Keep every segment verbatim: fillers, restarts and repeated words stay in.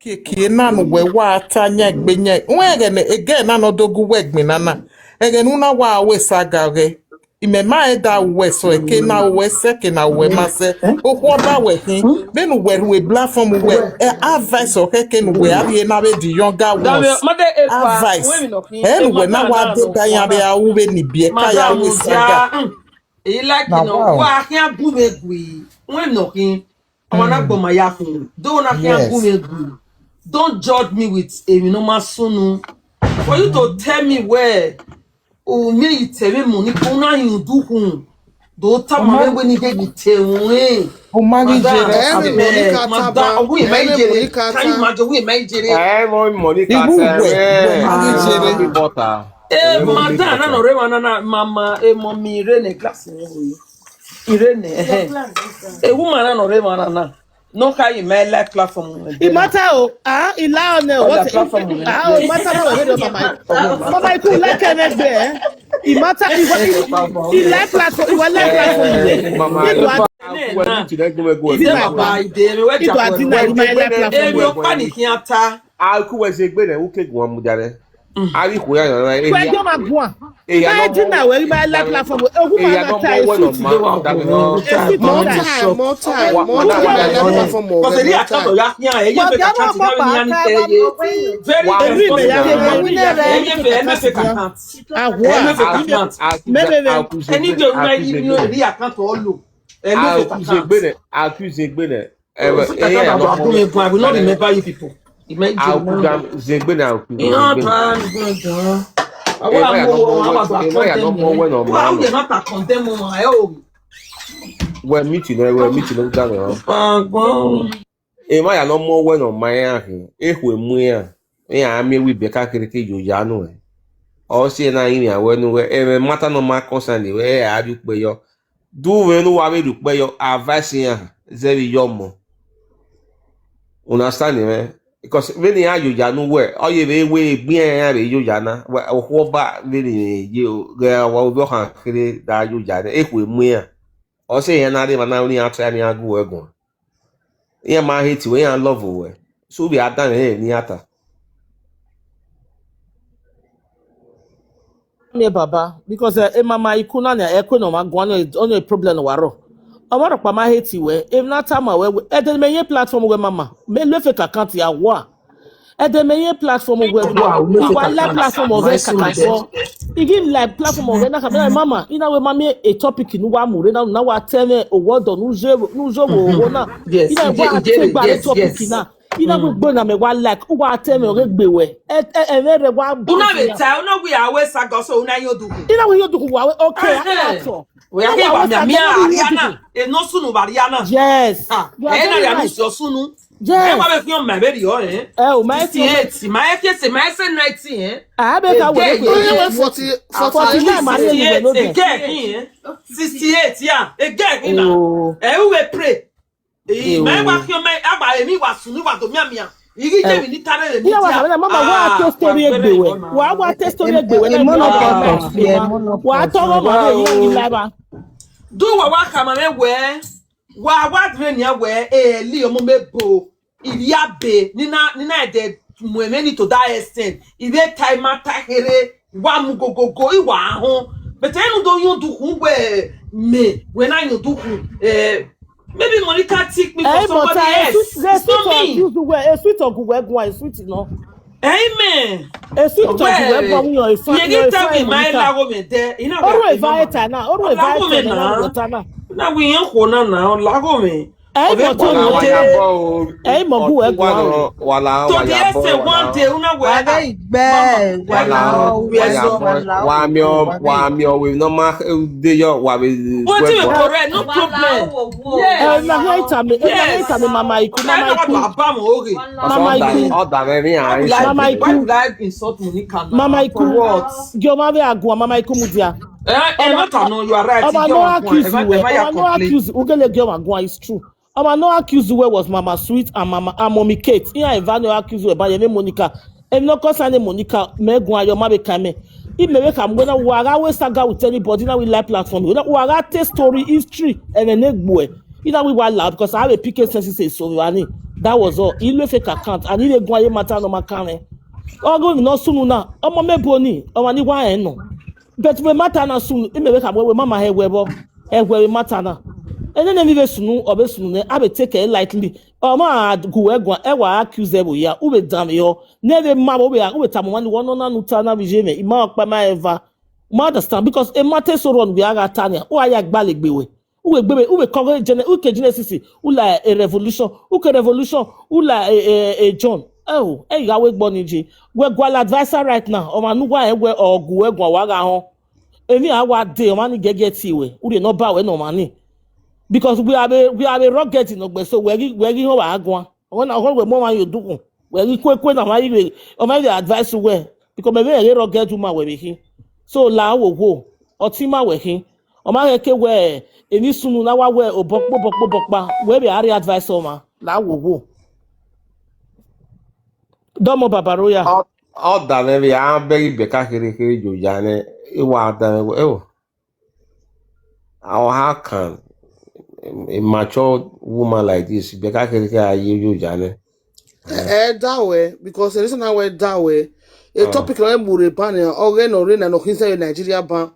Kiekie na nu we wa ta nya gbe nya. Wen ege ne ege na no dogu we gbe na na. Ege nu na wa we saga ge. Ime ma e da we so eke na we se ke na we ma se. O ko da we hin. Be nu we we platform we. E advice o ke ke nu we abi na be the younger ones. Advice. E nu we na wa de da ya be a u be ni bi e ka ya we saga. Ilaki no wa hia gume gui. Wen no hin. Awana gboma ya fun. Do na hia gume gui. Don't judge me with emi no ma sunu. For you to tell me where o me you tell me money ko na you do hun. Do ta ma me we ni de you tell we. O ma gi jere. Eh, Monica Madam, Taba. Ogun ime Eh, jere. Monica Can you Taba. Imagine ogun ime jere? Eh, mo money Ibu ka we, se. we ma gi jere. Butter. Eh, madam, na no re mana na mama, eh, mommy Irene class ni wo. Irene. Eh, woman na no re mana na. No ka you my life platform. E matter o. Ah, e la on e What what? platform? Ah, o matter for the mama. Mama, you could like an egg there. E matter e what e like platform. E what like platform. Mama, People you are- pa ku we meeting e gume go. Is it my idea? Me we People are dinner. E my life platform. Emi o pa ni kiata. A ku we se gbe ne u ke gun amu jare. Ari ku ya yan. Well, you're my one. E ya My no dinner. Where my life platform. Oh, E ya no woman, mo we no suit. ma. Da bi no. More time, more time, more time. Wa- More time. wa- My life platform more. Because they are More come to time. ya ya ye be ka chati ga ni ani te ye. Very Wa- responsible. Wa- Ye be ye be ka chati. Ah, Ye be what? ka chati. Maybe, maybe. Any day we na give you the account all lo. Ye be ka chati. Accuse gbene, accuse gbene. Eh, If I can't have a woman, I will not remember you people. Imagine. Accuse gbene, accuse You know, gbene. try and go down. I Eh, why you want not to more, eh, why you not more well on Why man? We not condemn woman? I owe. Well, meeting, eh, well, meeting, no down, eh. Bang, bang. Eh, why you not more well on my hand? Eh, we mu ya. Eh, I mean, we be ka kere ke yo ya no, eh. O se na yin ya we no we. Eh, matter no ma concern we, eh, a du pe yo. Du we no wa we du pe yo, advice ya. Ze bi yo mo. Understand me? Because when you are you ya no we, all you we we be ya we yo ya na. We o ko ba we ni ye o, ge wa o bo kan kere da yo ya na. E ku mu ya. O se ya na de ma na ni a try ni a gu we gun. Ya ma hate we, ya love we. So be adan e ni ata. Me baba, because eh, eh, mama ikuna ne ekwe no ma gwa no no problem no waro. Amara pa ma hate we. If na time we, eh, then me ye platform we mama. Me le fake account ya wa. Eh, then me ye platform we gwa. Wa la platform we kaka so. Igi la platform we na ka mama. Ina we mama a topic ni wa mu re na na wa teme o wodo nu je nu je wo wo na. Yes, Ina ije- wa ije- te gba yes, topic yes. Na. Ina we gbo na me wa like u wa teme o gbe we. E e e me re wa. Una be ta, una we are we sago so una yo du. Ina we yo du wa we okay. Eh, eh. Ato. We are here by me, me Ariana. E no sunu Ariana. Yes. Ah, You are eh, na very ya right. Miss Osunu. Yes. Eh, wa be fi on me very yo, eh. Eh, o my sixty-eight, my F S, my S N nineteen, eh. Ah, be ka we. Eh, We- Oh, yeah, forty, forty-nine, forty-nine. man. Sixty-eight, Hallelujah. Again, eh. Sixty-eight, yeah. Again, eh. Oh. Eh, we will pray. Eh, Oh. my wa fi on me, aba emi wa sunu wa do mia mia. Igi je mi ni tare mi. Ina wa ka mama wa to story egbe we. Wa wa to story egbe we. Emo no Ah, purpose. Yeah, emo no Wa to purpose. mama we yin live. Do wa wa ka ma me we. Wa wa dre ni we, eh, li omo me bo. Iri abe, ni na ni na de mo me ni to that extent. Ibe time ma ta here, wa mu go go go, i wa ho. But I no do you do who we me, when I no do who, eh, maybe Monica take me for Eh, but somebody I else. sweet, they It's not sweet me. Accuse the way, a sweet ogu we go, a sweet no. Amen. A sweet ogu we go, you are a fine. You didn't tell me my lago me there. You know Oru what? Evita na, oru Lago me Evita na, na. oru Evita na. Na we yan ko na na, lago me. Eh, Obe but ko you na know, wa eh, ya eh, mo gu we go. Wala wala. To the extent one day, una we. Wàhálà ìgbẹ́ ẹ̀, Wala wàhálà wala. wàhálà Wa mi o wa mi o we no ma de yo wa we. What you correct, no problem. Eh, na hate me, na Yes. hate me, mama iku, mama Like iku. what about mo oge? Mama iku. Oda me mi ai. Why would I, Mama why Iku. would I insult Monica now? Mama For Iku. What? Girl, ma be agwa, mama iku mu dia. Eh, eh, not no, you are right. Ọmọ You no are accuse right. you, Ever, ever you ọmọ no complain. Accuse you, ugele girl ma gwa, it's true. Ọmọ no accuse you was Mama Sweet and Mama and Mommy Kate. Iya eva no accuse you, but you Monica. Em no concern Monica, me gwa yo ma be kame. I me we come when I wa ga we saga with anybody na we live platform. We wa ga tell story history and then egbo e. You know we wa loud because I have a P K sense say so we are ni. That was all. He left fake account and he dey go aye matter no makane. Ogo mi no sunu na. Omo me boni. Omo ni wa eno. But we matter na sunu. Ime we ka we mama he we bo. He we matter na. Ene ne mi be sunu, obe sunu ne. Abe take it lightly. Omo a gu we gwa, e wa accuse we ya. Ube dam yo. Ne be ma bo be a, ube tamu wani wono na nuta na bijeme. Ima okpa ma eva. Ma understand because e mate so run we aga tanya. U aya gbale gbewe. Uwe gbebe, uwe kọgọ gene, uke genesis, ula a revolution, uke revolution, ula a, a, a John. Oh, e ga we gbọ ni je. We gwala advisor right now. Ọmọ anu wa e we ọgụ we gwa wa ga hon. Emi a wa de, ọmọ ni gege ti we. Ure no ba we no money. Because we have a, we have a rugged in Ogbe, so we gi, we gi ho wa agwa. When I hold we mo ma yo dukun. We gi kwe kwe na ma iwe. O ma iwe advice we. Because me we rugged woman we be hi. So la wo wo. Oti ma we hi. O ma ke we eni sunu na wa we obokpo bokpo bokpa. We be ari advice o ma. La wo wo. Domo babaroya. Ọ ọ da ne bi a bẹ ibe kakiri kiri jo ya ne. Iwa da ne we o. How how can a mature woman like this be kakiri kiri aye jo ya ne? Eh, that way, because the reason why that way, a topic like Mure ban, or no rain and no inside Nigeria ban.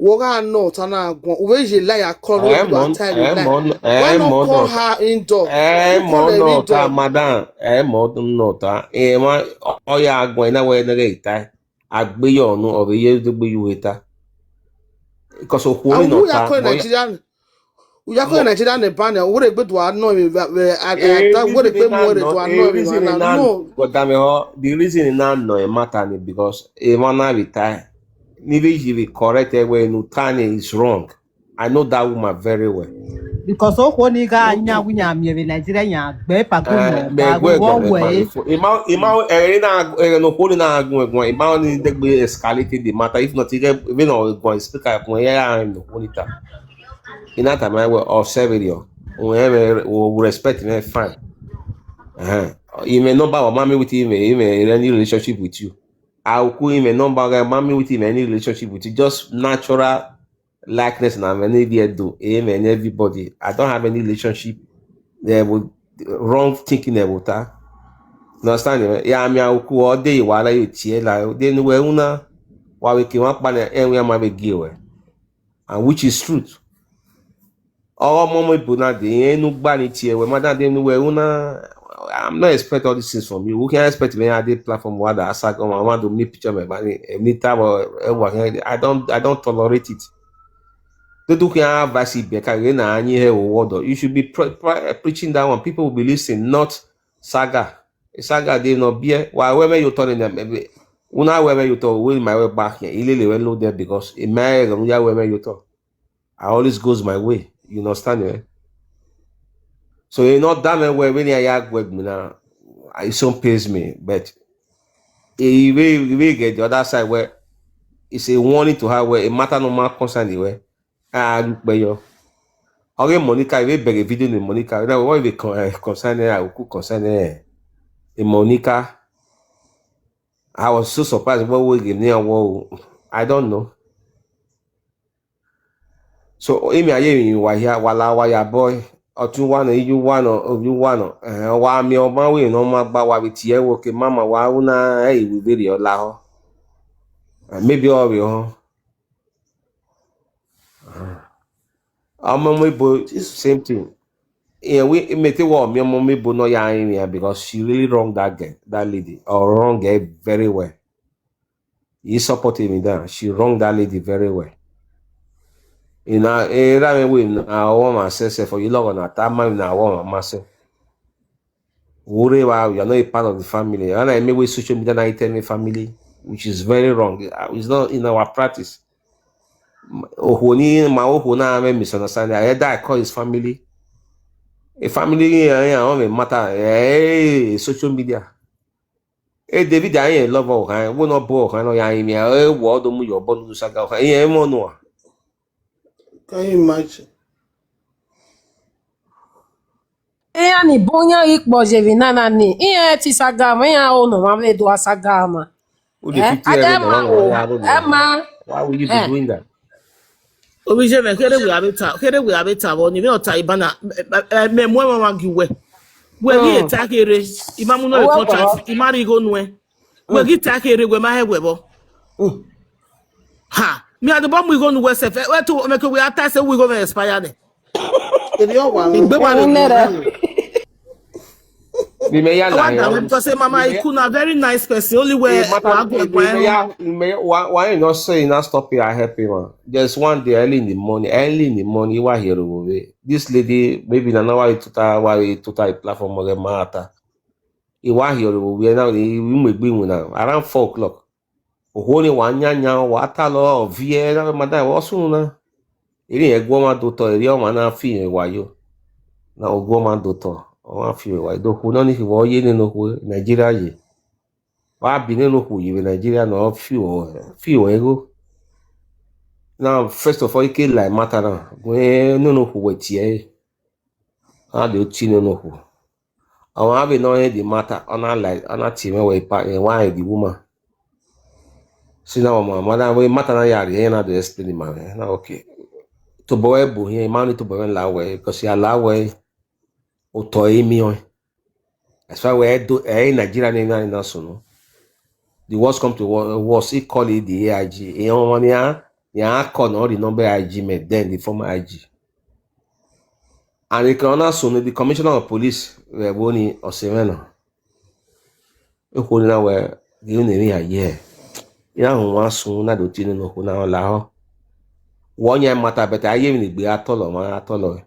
Woga no tana gwa. Uwe je lie a call. Ẹ Why mọ not ẹ tell you lie? Mọ Why ẹ not mọ call náà her indoor? Ẹ Who mọ call her náà ta indoor? Madam. Ẹ mọ náà ta. Ẹ ma ọya agbọn iná wẹ ẹnẹrẹ ìta. Àgbéyọ ọ̀nù ọ̀rẹ́ yẹ tó gbé yúwe ta. Because òkú orin Àwọn náà ta. Yakọ Bọ́yá Nigeria. Yakọ Nigeria ne ban. Where gbe do anọ mi. Where gbe mo re do anọ mi. Reason na No. Godame ho. The reason na no e matter ni because e ma na retire. Ni be you be correct e we no tani is wrong. I know that woman very well. Because o ko ni ga nya wu nya mi be Nigeria nya gbe pa ko Eh, mo me ba gwe we go wo me we. Ima ima e na e no ko ni na gun egun ima ni de gbe escalating the matter if not e be no go speak up mo ya no ko ni ta. Ina ta my way of serving you. We respect me fine. Uh-huh. You may not bow mommy with him, he may any relationship with you. I'll call him a number guy, mommy with him any relationship with you. Just natural likeness and any do. Amen. Everybody. I don't have any relationship there with wrong thinking about her. You understand? Eh? Yeah, I mean, I will call all day while I tear like then we una while we can one partner and we are my give away. And which is truth. Ọmọ ọmọ ibo na de yẹn inú gbá ní tiẹ̀ wẹ̀ má dáadé inú wẹ̀ ó ná. I'm not expect all these things from you. We can expect me at the platform where the asak ọmọ àwọn àdó mi picture my body. Any time ẹ wà yẹn, I don't I don't tolerate it. Tó tó kí n advice ibẹ̀ ká ìwé náà á yín ẹ̀ wò wọ́dọ̀. You should be pre pre preaching that one. People will be listening, not saga. Saga dey no beer. Why where you turn in them? Una where you turn? Where my way back here? Ilé lè wẹ́ ló dé because ìmọ̀ ẹ̀ ló yá where you turn. I always goes my way. You understand me? So you know that man where when I work with me now, it so pays me. But he will will get the other side where it's a warning to her where a matter no man concern the way. Ah, look by you. Okay, Monica, we beg a video in Monica. Now what we con- eh, concern I could concern eh. In Monica. I was so surprised what we give near wall. I don't know. So emi aye mi wa ya wala wa ya boy. Otun wa no you wa no you wa no. Eh wa mi o ma we no ma gba wa bi ti e wo ke mama wa una e we very ola ho. Eh, maybe o we ho. Ọmọ mi bo same thing. Yeah, we mete wa mi ọmọ mi bo no ya in ya because she really wrong that girl, that lady, or wrong girl very well. He supported me down. She wrong that lady very well. You know, eh, that way we na woman say say for you log on that man na woman myself. Worry about you are not a part of the family. And I may with social media now tell me family, which is very wrong. Uh, It's not in our practice. Ohoni ma ohona ame misunderstanding. I heard that I call his family. A family eh, eh, on the matter. Eh, social media. Eh, David, I ain't love all kind. We not ball kind of ya me. Eh, what do you bond to saga? Eh, mo no. Can you imagine? Ihe a na-ebu onye ahụ ikpọ jere na na ni ihe ti sagama ihe ahụ nọ ma medu asagama. Who dey Eh, fit tell you Adama na o, one way or the other? Emma. Why would you be Eh. doing that? Obijeme kere we abeta kere we abeta bo ni mi ota ibana me mo ma gi we. Wegi eta kere, imamu no contract, imari go nwe. Wegi eta kere, we ma he webo. Ha, mi ade ba mu go nwe se fe, we to make we ata se we go expire ne. Ebi o wa. Igbe wa no. Ni me ya la. Because say mama Iku na very nice person, only where wa go. Me ya, me wa, why you not say not stop here, I help him. There's one day early in the morning, early in the morning, you are here. This lady, maybe na now why you tuta, why you tuta a platform of the matter. You are here, we are now, we may be now around four o'clock. Ohoni wa nyanya, wa talo, vie, na madam, wa sunu na. Iri egwo ma do to, iri o ma na fi wa yo. Na ogwo ma do to, o ma fi wa do. Ku no ni fi wo ye ne no ku Nigeria ye. Wa bi ne no ku ye Nigeria no fi wo, fi wo ego. Na first of all, ike like matter na. Gwe no no ku we tie. A de ti ne no ku. Awon ave no hear the matter, ona like, ona ti me we pa, eh, why the woman. See now, my mother, we matter na yari, eh, na dey explain the man, eh, na okay. To boy bu here, man to boy la we, because ya la we, o to e mi o. As far we do, eh, Nigeria ni na na so no. The worst come to wo-, worst, he call it the A I G. E won ni a, ya call no the number I G me, then the former I G. And the corona soon, the commissioner of police, we boni Osimhen. E ko ni na we, gi ni ni aye. Ya hun wa sun na do ti ni no ko na la ho. Wo nya matter, but aye mi ni gbe atolo, ma atolo.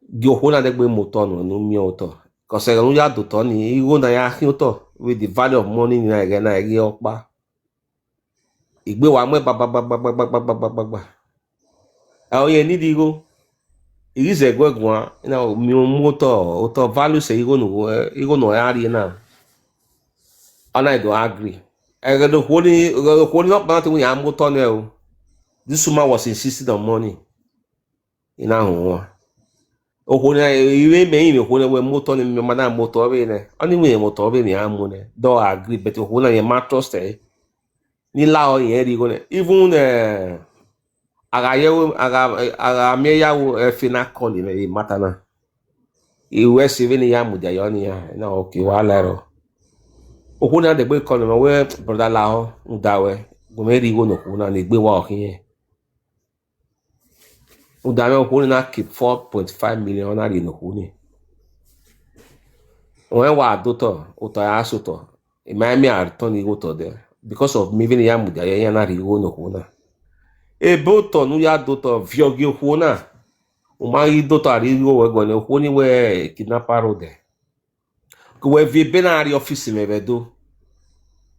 Di o ko na de gbe motor no, no mi o to. 'Cause e no ya do to ni, i go na ya hin o to. With the value of money ni na ge na ge opa. Igbe wa mwe gba gba gba gba gba gba gba gba gba gba. A o ye ni di go. Igi ze gwe gwa, na mi o mu oto, oto value se igo no, eh, igo no ya ri na. And I don't agree. I go the holy, the holy not bound to ya motor now. This woman was insisting on money. Ina ho. O ho na, iwe me ime ho na we motor ni me mana motor be ne. Ani we motor be ni amu ne. Do agree, but ho na ye ma trust eh. Ni la o ye ri go ne. Even eh, aga ye wo, aga, aga me ya wo, eh, fina call ni e matter na. Iwe si ve ni ya mu de yo ni ya. Na okay, wa la ro. O ho na de gbe call me we brother la ho, nda we. Go me ri go no ho na ni gbe wa o hin. Udame okuni na keep four point five million na ri no kuni. When wa do to, uta ya so to. E ma mi a return igo to there. Because of me vini ya muda ya na ri go no kuna. E bo to nu ya do to viogi kuna. O ma ri do to a ri go we go ne kuni we kidnapper road there. Ko we vie be na ri office me be do.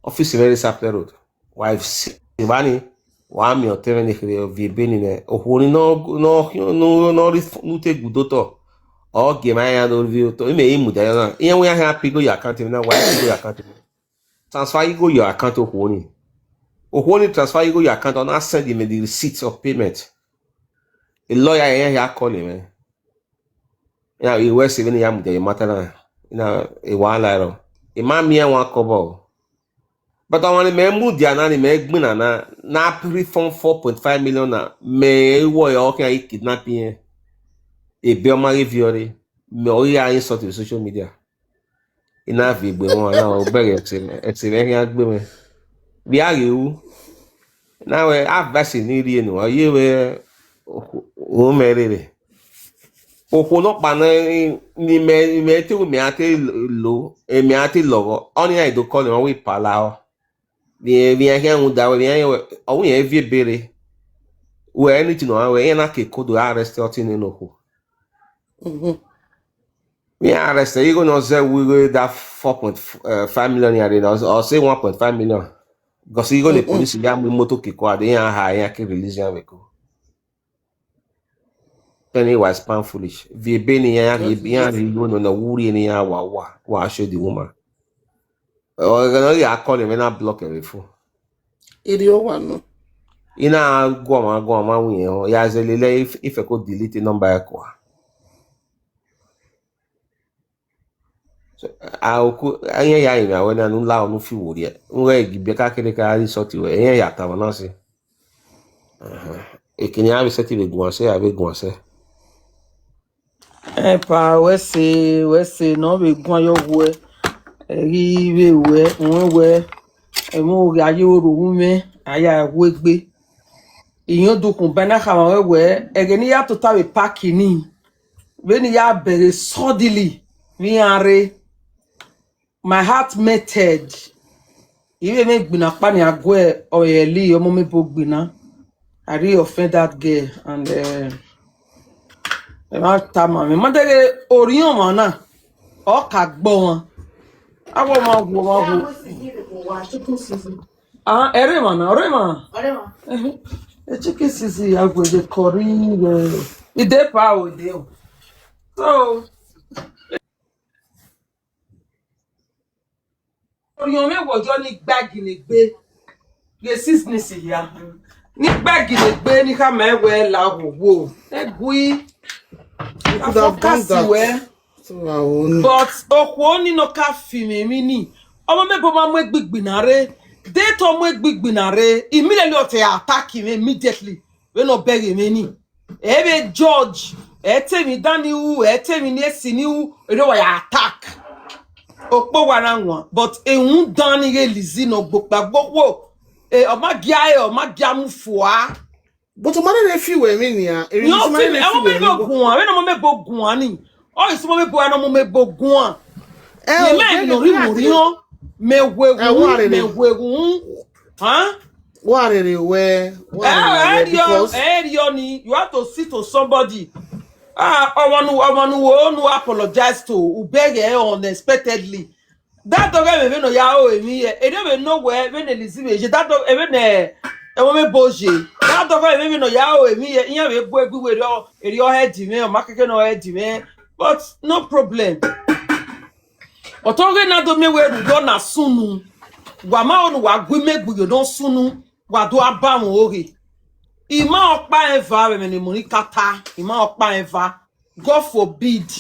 Office me ri Sapele Road. Wa si bani, wa mi o te me ni kire vie be ni ne. O ho ni no, no, no, no ri nu te gudo to. O ge ma ya no vi to. Ime imu da ya na. Iye we ya ha pigo ya account me na, wa pigo ya account me. Transfer igo your account o ho ni. O ho ni transfer igo your account, and I send him the receipt of payment. A lawyer here, here call him, eh. Ya, i we se vini ya mu de matter na. Na e wa la ro. E ma mi ya wa kobo. But I want me mu dia na ni me gbin na na, na refund four point five million na. Me wo yo kan kidnap yen. E be o ma re viore. Me o ya insult with social media. Ina vi gbe won na o bere ti me. E ti me ya gbe me. Bi a ri u. Na we advice ni ri enu. Aye we o me rere. Okwo no pa na ni me, me te me ate lo, e me ate logo. Oni ai do call me we pala o. Ni, ni ai ya un da we, ni ai we, o we e vie bere. We anything no we, e na ke ko do arrest o ti ni no ko. Mhm. We arrest, you go no say we go that four point five million ya, or, or say one point five million. Because you go the police ya mu motor ke ko ade ya ha ya ke release ya we ko. Penny wise pound foolish. Vi be ni ya, ya, ya, you go no, no, wuri ni ya wa, wa, wa show the woman. Or you know, ya call him and I block him before. Iri o wa no. Ina go ma, go ma wi o. Ya ze lele if, if I could delete the number ya kwa. So, a oku, anya ya ime awe na nu la onu fi wori e. Nwe gi be ka kere ka ri soti we. Anya ya ta na si. Aha. E kini a be seti be gun ase, a be gun ase. Epa, we say, we say, no be gwan yo we. Eri we we, we we. Emu ya yo ru me, aya we gbe. Iyan dukun bana kama we we. Ege ni ya to ta we pack ni. We ni ya bere suddenly. Mi are. My heart melted. Iwe me gbina pa ni agwe oyeli omo me bo gbina. I really offend that girl and uh, the man tama me. Mother orion wana. O ka gbo wan. Awo ma wo ma wo. Ah, ere ma na, ere ma. Eh, eh, chicken sisi ya go dey curry. Eh. E dey pa o dey o. So orion me wojo ni gbagi ni gbe. Ye sis ni si ya. Ni gbagi ni gbe ni ka me we la wo wo. E gui. You could have done Focus that. We. To our own. But okwo ni no ka fi me mi ni. Omo me bo ma mo egbigbi na re. Dey to mo egbigbi na re. Immediately o te attack him immediately. We no beg him any. Ebe judge. E te mi dani u, e te mi ni esi ni u. E no wa ya attack. Okpo wa na nwa. But e un dani ge lizi no gbo pa gbo wo. E o ma gia e o ma gia mu fua. But o mara na fi we mi ni a. Eri Yo ni fi me fi we mi bo bo. Gun a. We no mo me bo gun a ni. O isi mo me bo a no mo me bo gun a. Eh, o me no ri mo ri o. Me we gun, me we gun. Huh? Wa re re we. Wa re re we because eh, you have to sit to somebody. Ah, I want to, I want to, I want to apologize to. Ubege unexpectedly. That dog ever no ya o emi ye. E dey no where when they listen me. That dog ever ne e wo me boje. That dog ever no ya o emi ye. Iya we bo egbe we do. E yo head me, o ma keke no head me. But no problem. Otoge na do me we ru do na sunu. Wa ma onu wa gwi me gwi yo don sunu. Wa do aba won oge. Ima opa eva we me ni mo ni kata. Ima opa eva. God forbid.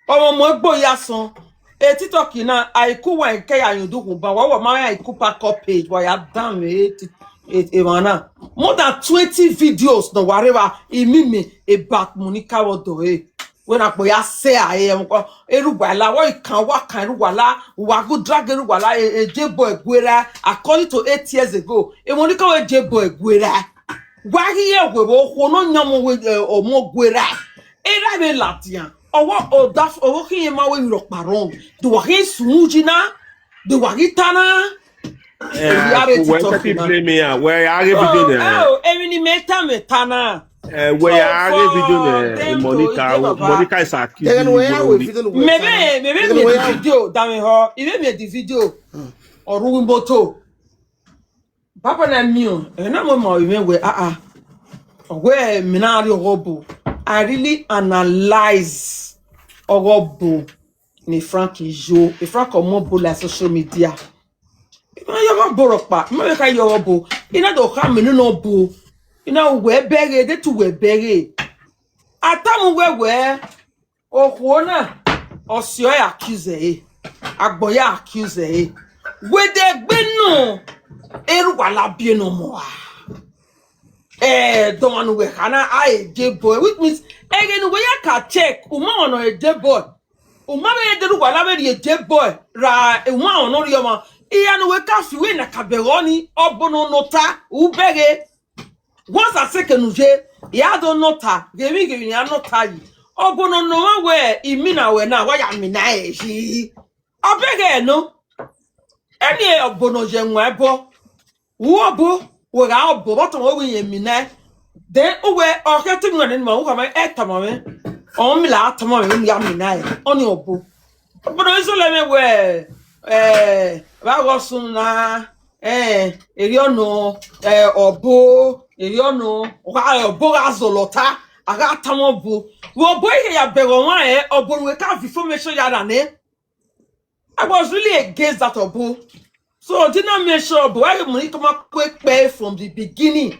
Omo mo gbo ya son. E TikTok na aiku wa ke ya yun du kun ba wa wa ma aiku pa ko page wa ya dan we e ti- e e wa na. More than twenty videos no whatever e mi me about Monica Wodo e. When I boy say I am ko eru wa la wa kan wa kan eru wa la wa go drag eru wa la e e je boy gwera according to eight years ago. E Monica we je boy gwera. Wa hi e we wo ko no nyamo we e, omo gwera. Era be latian. Owo odaf owo ki e ma we ro paron. Do wa hi sunji na. Do wa hi tana. Eh, reality we talk pe na. Blame me ah. We are video na. Oh, emi ni meta meta na. Eh, we are video na. Monica, Monica is accusing you. Maybe, maybe me the video. Dame ho. Even me the video. Oru moto. Papa na mi o, e na mo mo we we ah ah. We mi na ri ogobo. I really analyze ogobo ni Frank Ijo. E Frank omo bo la social media. E ma yo ogobo ro pa, e ma we ka yo ogobo. E na do ka mi no bo. E na we bere, de tu we bere. Atamu we we. Okwo na osio ya accuse e. Agbo ya accuse e. We de gbe no. Eru wa la bi no mo a. Eh, don we kana a e je boy, which means again we ya ka check. Uma ono e je boy. Uma be de ru wa la be e je boy. Ra e wa ono ri omo. Iya no we ka fi we na ka be oni. Obono no ta. U bere. Once I say kenuje, ya do nota, gemi gemi ya nota yi. Obono no we imi na we na wa ya mi na e shi. Obege no. Eni e obono je nwa ebo. Wo bo, wo ga obo, but wo wi emi na. Then uwe o ke ti nwa ni ma u ka ma e tama me. O mi la tama me ya mi na e. Oni obo. Obono iso le me we. Eh, ba go sun na. Eh, eri ono, eh, obo, eri ono, oga obo ga zolota, aga tamo bo. Wo bo ihe ya bego wa eh, obo we ka information ya da ne. I was really against that obo. So did not make sure obo I money come up quick pay from the beginning.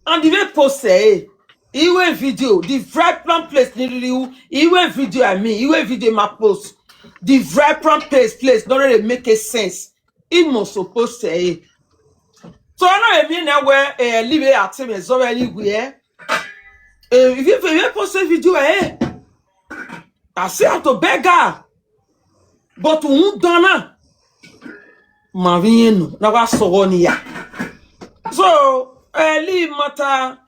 And the way post say, iwe video, the vibrant place ni ririu, iwe video I mean, iwe video ma post. The vibrant place, place not really make a sense. It must supposed to eh. So I know I mean that where eh live at him is over anywhere. Eh, if you if you post a video eh, I say I to beg her. But who done? Mavino, now I saw one here. So, early matter.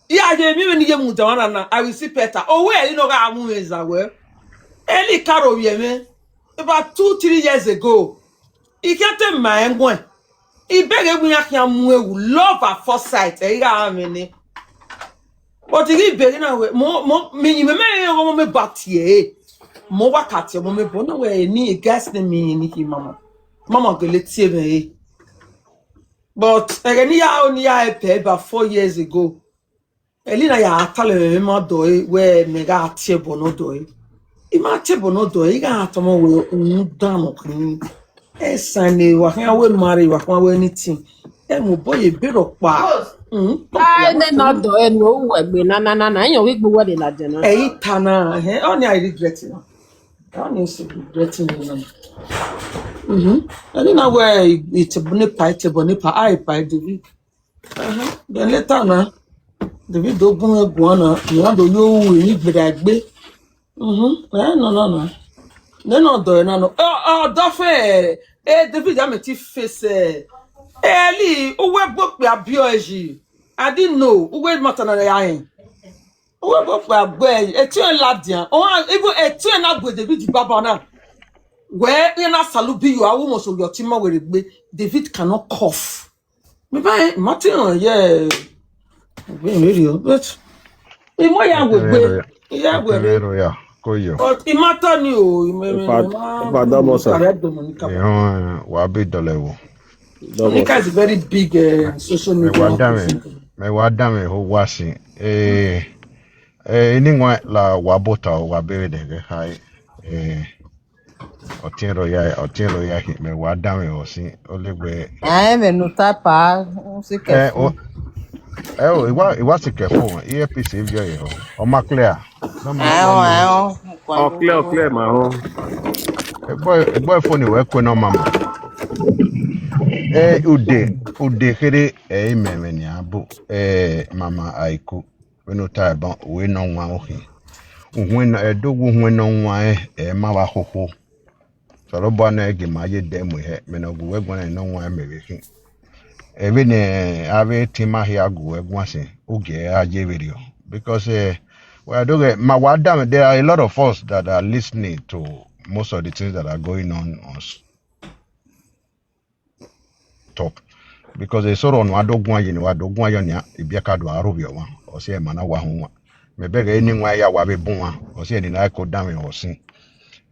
Yeah, I didn't even need to, I will see better. Oh, where you know I move is that well. Early Caro, yeah, man. About two, three years ago, he can't tell my one. He begged me, I can move, love at first sight. Eh, yeah, I mean, but he begged now. Mo, mo, me, me, me, mo, me, but yeah, mo, wa kati, mo, me, but no way, ni, guys, ni, me, ni, ki, mama. Mama, go, let's see, me. But, eh, ni, ya, ni, ya, eh, about four years ago. Elina ya atale me ma do e we me ga tie bono do e. I ma tie bono do e, I ga atomo we un dano kini. E sane wa kan we marry, wa kan we anything. E mo boy e be ro pa. Mm. Ai ne no do e no we gbe na na na na yan we gbe we de la je na. E itana, eh, only I regret it. I only so regret it. Mm-hmm. Elina we it ne pa, it bono pa, I pa David. Uh-huh. Then later na, David do gun egwu na, you want to you we ni gbedagbe. Mm-hmm. Eh, no, no, no. No, no, do, no, no. Oh, oh, do fe. Eh, David, I'm a thief face. Eh, Eli, uwe book we abio eji. I didn't know. Uwe matter na ya yin. Uwe book we abio eji. Eti en ladian. Oh, even eti en na gbe David baba na. Where you na salubi you, I will most of your team were gbe. David cannot cough. Me buy Martin, yeah. Be radio, but me mo ya we gbe. Ya we re. Ero ya, koyo. But it matter ni o, me me Ipa- me ma- Ipa double sir. Correct the money cover. Ehun, wa be dole wo. Double Nika is a very big uh, social Me media. wa da me, person. me wa da me ho wa si. Eh, eh, ni ngwa la wa bota o wa be de ge hai. Eh, otiro ya, otiro ya hi me wa da me o si. Olegbe Ai, me no tapa, un se Eh, o, kefu. eh, o, iwa, iwa si kefu, E A P C vio yo. O ma clear. No ma Ai, o, ai, o. Oh, clear, clear, my own. Egbo, egbo phone we kwe no mama. Eh, ude, ude kere, eh, me me ni abu. Eh, mama aiku. We no ta ban, we no nwa ohi. Uhwe no, eh, do uhwe no nwa, eh, eh, ma wa hoho. Soro bo na ege ma ye de mu he, me no gu we gwa no nwa me we hi. Ebe ne, ave ti ma hi agu we gwa se, uge a ye we rio. Because, eh, well, do get, ma wa da me, there are a lot of us that are listening to most of the things that are going on on s- top. Because e soro no adogun aye ni wa dogun ayo ni a, ibia ka do aro bi o wa. O se ma na wa hun wa. Me be ge ni nwa ya wa be bun wa. O se ni na ko da me o sin.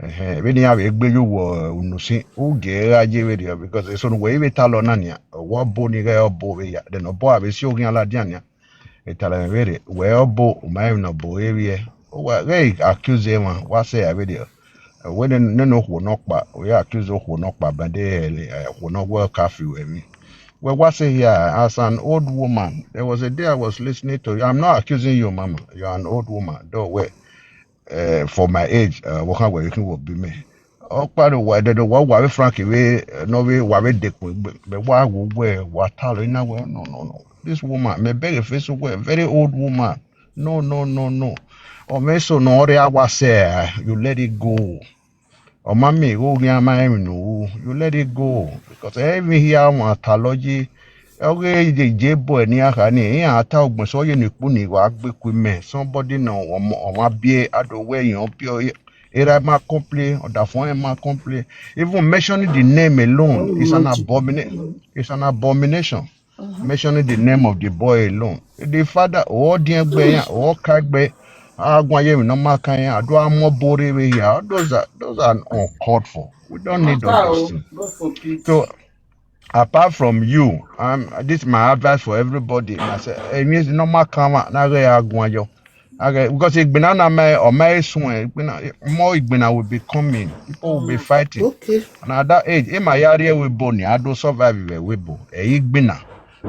Eh, be ni a be gbe yo wo unu sin. Uge a ye we rio because e so no we be ta lo na ni a. Wo bo ni ge o bo we ya. De no bo a be si o gin ala dia ni a. Itala me vere, we obo, o ma no bo ewie. O wa, we accuse him, wa se a video. We ne, ne no ho no pa, we accuse ho no pa, but they, eh, ho no work curfew we me. We wa se here, as an old woman, there was a day I was listening to you. I'm not accusing you, mama. You're an old woman, though we, eh, for my age, uh, what kind of working will be me. Okpari wa de wa wa we frank we, eh, no we wa we de kun be wa wo we wa ta lo ina we, no, no, no. This woman, me beg face we, very old woman. No, no, no, no. O me so no re awa se, ah, you let it go. O ma me go gi ama em no, you let it go because every here one theology. Oge je je boy ni aka ni, e ata ogbon so ye ni pu ni wa gbe ku me. Somebody no o ma bie ado we yan pio. Era ma complain, or that phone ma complain. Even mentioning the name alone is an abomination. It's an abomination. Mentioning the name of the boy alone. The father, or the egbe, or kagbe, agwaye no ma kan ya, do amo bore we ya. Those are, those are uncalled for. We don't need all those things. God forbid. So, apart from you, um, this is my advice for everybody. I say, eh, mi no ma kan wa na re agun ayo. Okay, because igbina na me o me sun igbina, more igbina will be coming. People will be fighting. Okay. And at that age, in my area we born, I don't survive we we born. Eh, igbina.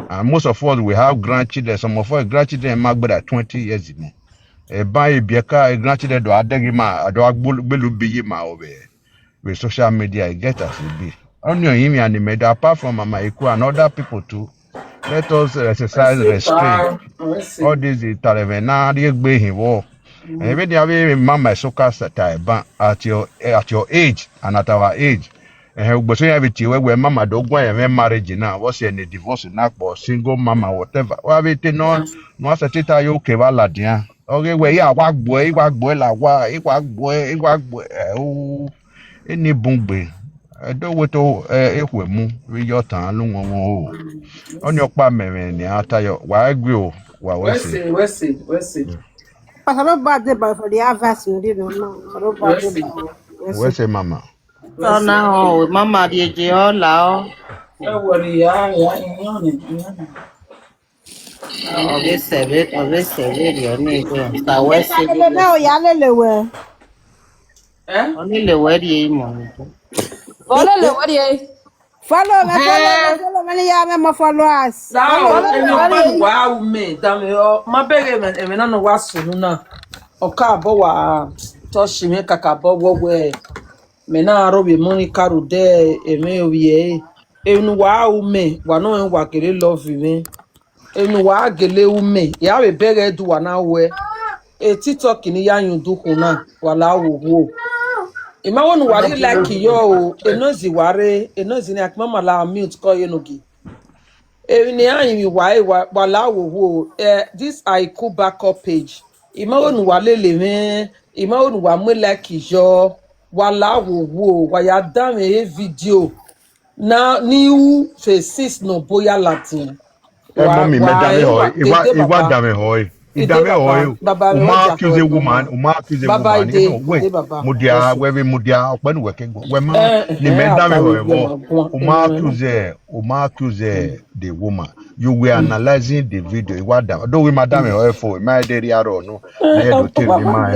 And most of us we have grandchildren. Some of us grandchildren might be like twenty years ago. Eh, by Bieka, grandchildren do adegi ma, do agbelu biyi ma over with social media, e get as e be. Only him and the maid, apart from Mama Iku and other people too, let us exercise restraint. All this is Tarevena, the Egbe him war. Even the way mama so cast that time, but at your at your age and at our age, eh, we so have it where mama don't go and marriage now. What's any divorce now for single mama, whatever. Well, we no no as a tita you okay, well, okay, where yeah, what boy, what boy, la wa, what boy, what boy, oh, any boom boy. I don't want to, eh, if we move, we your town, long one. On your pa me, me, ni atayo, why agree, wa wese. Wese, wese, wese. Pastor, no bad day, but for the harvest, you know, no, no bad day, but wese. Wese, mama. So now, mama, the J O lao. Don't worry, yeah, yeah, yeah, yeah. Obese, obese, yo ni go. Sa wese. Ebe be o ya lele we. Eh? Oni le we di mo. Ole le we di. Follow me, follow me, follow me, ni ya me mo followers. Now, follow me, and you follow me. Wow, me, damn it, oh, my beg, man, and I know what's soon now. Oka bo wa, toshi me kaka bo wo we. Me na aro be money karu de, e me o ye. E nu wa u me, wa no en wa kele love me. E nu wa gele u me, ya be bere du wa na we. E TikTok ni ya yun du kuna, wa la wo wo. E ma wonu wa ri like yo o, e no zi ware, e no zi ni akma mala mute ko ye no gi. E ni ayi mi wa e wa, wa la wo wo. Eh, this I cool backup page. E ma wonu wa lele me, e ma wonu wa mo like yo, wa la wo wo, wa ya da me e video. Na ni u faces no boya Latin. Eh, mommy, me dame hoy. Iwa, iwa dame hoy. Idame hoy. Baba, o ma accuse woman. O ma accuse woman. No, wait. Mudia, we we mudia. Okpenu weke go. We ma. Ni me dame hoy mo. O ma accuse. O ma accuse the woman. You were analyzing the video. Iwa dame. Do we madame hoy for my dairy aro no. Na ye do tell me my.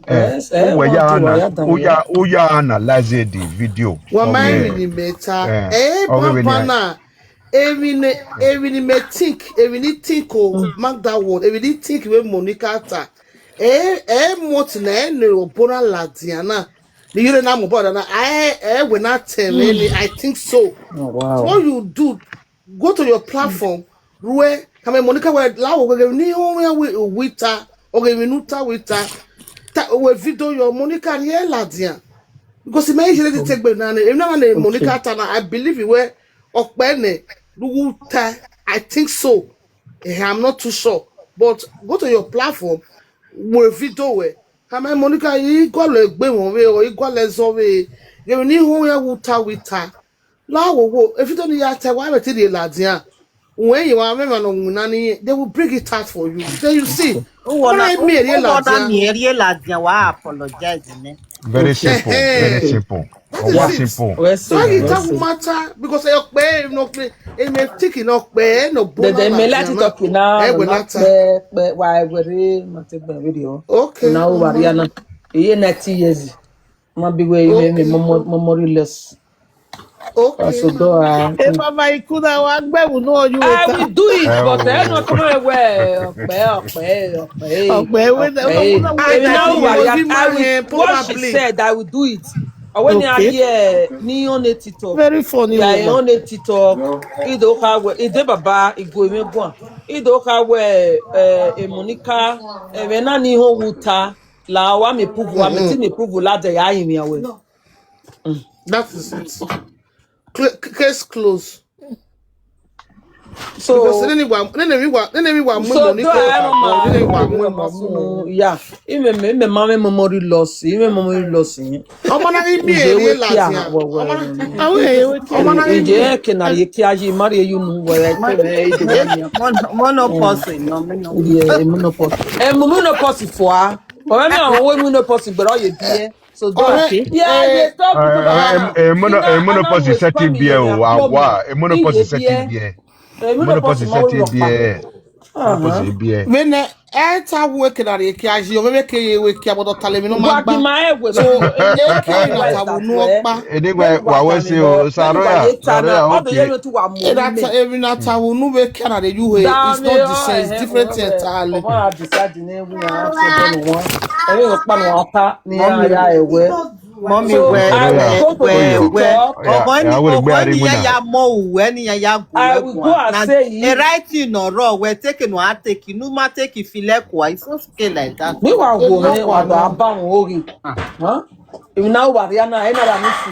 Eh, we ya ana. O ya, o ya analyze the video. Wa ma mi ni meta. Eh, papa na. Emi ne, emi ni me think, emi ni think o, mark that word, emi ni think we Monica ta. Eh, eh, mot na e ne obora la diana. Ni yure na mo bora na, eh, eh, we na tell me, I think so. Oh, wow. What you do, go to your platform, rue, kame Monica we la wo we ni ho we wita, oge mi nuta wita. Ta we video your Monica here la diana. Because me usually take back na, emi na Monica ta na, I believe we Okpene, Luguta, I think so. Eh, I'm not too sure. But go to your platform, we video we. Kame Monica, igwale gbe won we, or igwale zo we. Ye ni ho ya wuta wita. La wo wo, if you don't ya te wa we ti de la dia. When you are member no na ni, they will bring it out for you. Then you see. Who wanna, who, who wanna me area la dia wa apologize, ne? Very simple, very simple. That is it. Simple. Why you talk matter? Because e pe no pe, e me think no pe, no bo. They, they me let it talk now. E we not pe, pe, why we re, ma te gbe video. Okay. Now we are na. Iye ninety years. Ma bi we me, me, memory less. Okay. So do I. If I might could, I want to know you. I will do it, but I don't know where. Okay, okay, okay. Okay, when I, I, now I, I will, what she said, I will do it. I went there, yeah, ni on a TikTok. Very funny. Yeah, on a TikTok. Ido kawe, ide baba, igo me gwan. Ido kawe, eh, e Monica, e me na ni ho wuta. La wa me prove, wa me ti me prove la de ya yin mi awe. That is it. Cl- case close. So because then we then we wa then we wa mo so money do call I am for then we wa mo mo. Yeah. Ime me me ma me memory loss. Ime memory loss. Omo na imi e la ti. Omo na awe e we. Omo na ije ke na ye ki aji mari you know where I came. Mono person, no, me no. Yeah, mono person. Eh, mono person for. Omo me o mono person gbero ye bi. So do okay. Yeah, they stop people that. Emono emono posi setting beer o wa wa. Emono posi setting beer. Emono posi setting beer. Posi beer. When e ta wo ke na re ki aji o we ke ye we ki abodo tale mi no ma gba. So e ke na ta wo nu opa. Anyway, wa we se o saroya. Saroya okay. E da ta e mi na ta wo nu we ke na re you he. It's not the same. It's different entirely. Wa decide na ewu na se no wa. E mi opa no opa ni ya ewe. Mommy, So where, I where, will go to where, the where? talk. Yeah, Ọmọ yeah, ni I will ọmọ bear ni it ya with ya mọ òwú ẹni ya ya gùn I ẹ̀gbọ́n. will go and Na say it. ẹ write in ọ̀rọ̀ wẹ̀ take no take ìfilẹ́kùn. It's okay like that. Bí wàá wò Èmi ní ọkọ wàdà mi. Abáwọn orí. Huh? Èmi náà wà rí àná ẹ̀ náà ní sí.